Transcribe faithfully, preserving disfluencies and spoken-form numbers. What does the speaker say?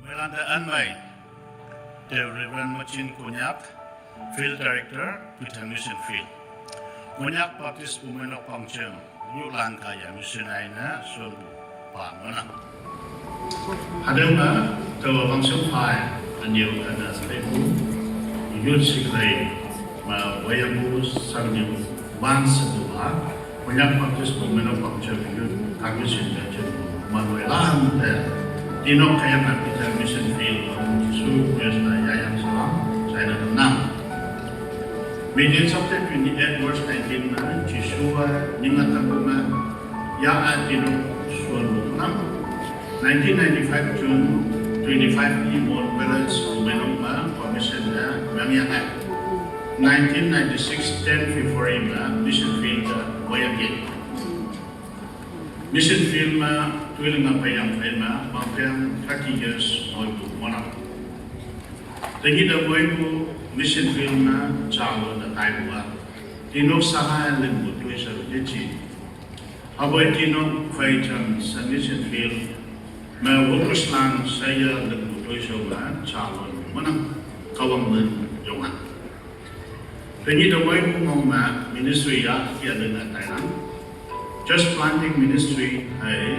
Wailam te anmei, the Reverend Machin Konyak, Field Director, Peter Mission Field. Konyak Baptist Bumeinok Pangcheng, Yulangka ya Mission Aina, Sunbu, Pamana. Hadema, the Bangcheng Pai, and you can as people, youth secretary, ma Wayamu, Sangyu, Wan Sebuha, Konyak Baptist Movement of Bangcheng Youth Commission da chen man wai lam te. Tinok kaya na Peter Mission Field, Jisu Christ na ya yang salam, saya na tenang. Matthew chapter twenty-eight verse nineteen na Jisu a ninga tanguma ya a tinok suan nam. Nineteen ninety-five June twenty-five ni Mon Village Movement of Commission na yang yang. Nineteen ninety-six ten February ma Mission Field a wayang ye. Mission Field ma tuiling a payang pay ma bangpeng thirty years old bu mona. Tengi da boy bu Mission Field ma chalo da tai bua. Tinok sahai lim bu tuisa yechi. Aboy tinok kwai chang sa Mission Field ma workers lang saya lim bu tuisa ma chalo mana kawang lim yongan. Tengi da wai mong ma ministry ya kia lena Thailand. Just planting ministry hai